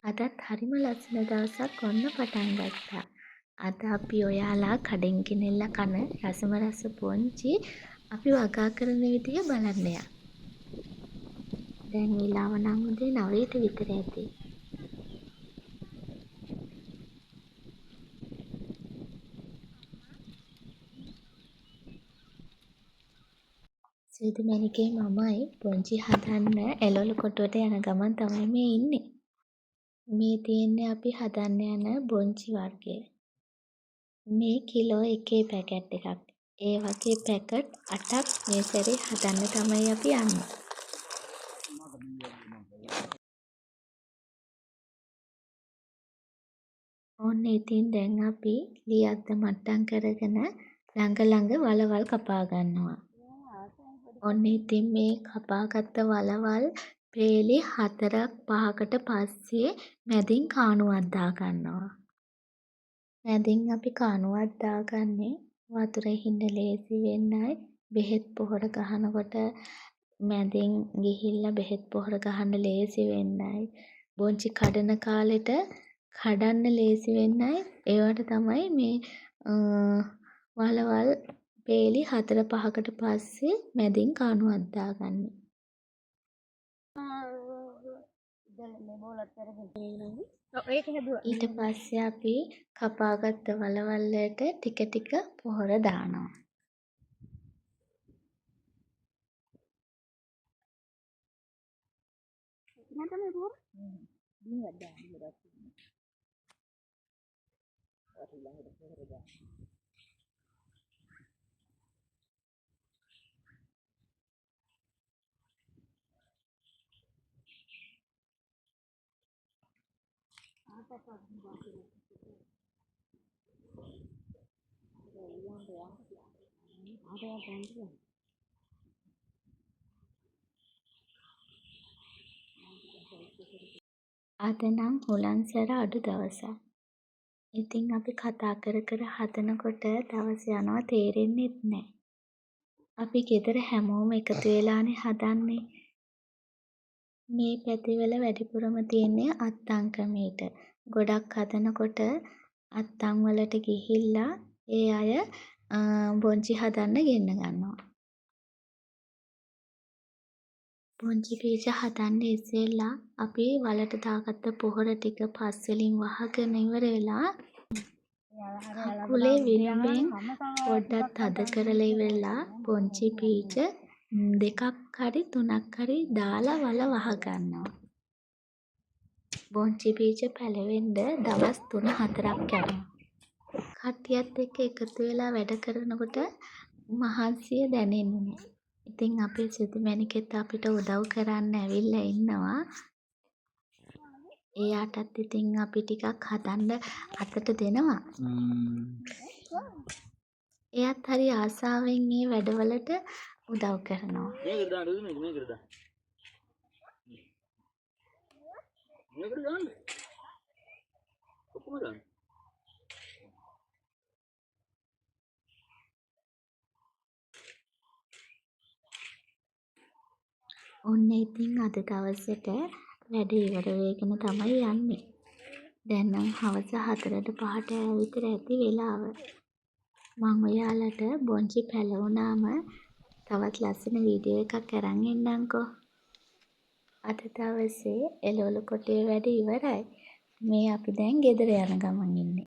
අදත් හරිම ලස්සන දවසක් ඔන්න පටන් ගත්තා. අද අපි ඔයාලා කඩෙන් ගෙනල්ලා කන රසම රස බොංචි අපි වගා කරන විදිහ බලන්න යන්. දැන් වෙලාව නම් උදේ 9ට විතර ඇති. සුදු මැණිකේ මමයි බොංචි හදන්න එළවලු කොටුවට යන ගමන් තමයි මේ ඉන්නේ. මේ තියෙන්නේ අපි හදන්න යන බොංචි වර්ගය. මේ කිලෝ එකේ පැකට් එකක්. ඒ වගේ පැකට් 8ක් මේ සැරේ හදන්න තමයි අපි යන්නේ. ඔන්න ඉතින් දැන් අපි ලී අද්ද මට්ටම් කරගෙන ළඟ ළඟ වලවල් කපා ගන්නවා. ඔන්න ඉතින් මේ කපාගත්ත වලවල් පේලි 4ක් 5කට පස්සේ මැදින් කානුවක් දාගන්නවා. මැදින් අපි කානුවක් දාගන්නේ වතුර හින්ද ලේසි වෙන්නයි, බෙහෙත් පොහොර ගහනකොට මැදින් ගිහිල්ලා බෙහෙත් පොහොර ගහන්න ලේසි වෙන්නයි, බොංචි කඩන කාලෙට කඩන්න ලේසි වෙන්නයි ඒවට තමයි මේ වලවල් පේලි 4 5කට පස්සේ මැදින් කානුවක් දාගන්නේ. ඊට පස්සේ අපි කපාගත්ත වලවල් වලට ටික ටික පොහොර දානවා. අද නම් හුලං සැර අඩු දවසක්. ඉතින් අපි කතා කර කර හදනකොට දවස යනවා තේරෙන්නෙත් නෑ. අපි ගෙදර හැමෝම එකතු වෙලානේ හදන්නේ. මේ පැතිවල වැඩිපුරම තියෙන්නේ අත්තං ක්‍රමයට. ගොඩක් හදනකොට අත්තං වලට ගිහිල්ලා ඒ අය බොංචි හදන්න ගෙන්න ගන්නවා. බොංචි පීජ හදන්න ඉස්සෙල්ලා අපි වලට දාගත්ත පොහොර ටික පස් වලින් වහගෙන ඉවර වෙලා කකුලේ විලුඹෙන් පොඩ්ඩක් තද කරලා ඉවරලා බොංචි පීජ 2ක් හරි 3ක් හරි දාලා වල වහ ගන්නවා. බොංචි පීජ පැලවෙන්න දවස් 3-4ක් යනවා. කට්ටියත් එක්ක එකතු වෙලා වැඩ කරනකොට මහන්සිය දැනෙන්නේ නෑ. ඉතින් අපේ සුදු මැණිකෙත් අපිට උදව් කරන්න ඇවිල්ලා ඉන්නවා. එයාටත් ඉතින් අපි ටිකක් හදන්න අතට දෙනවා. එයාත් හරි ආසාවෙන් මේ වැඩවලට උදව් කරනවා. මේකට දාන්න මේක මේකට දාන්න. මේකට දාන්න. ඔක්කොම දාන්න. ඔන්න ඉතින් අද දවසට වැඩ ඉවර වෙගෙන තමයි යන්නේ. දැන් නම් හවස 4ට 5ට විතර ඇති වෙලාව. මං ඔයාලට බොංචි පැලවුනාම තවත් ලස්සන වීඩියෝ එකක් අරන් එන්නම්කෝ. අද දවසේ එළවලු කොටුවේ වැඩ ඉවරයි. මේ අපි දැන් ගෙදර යන ගමන් ඉන්නේ.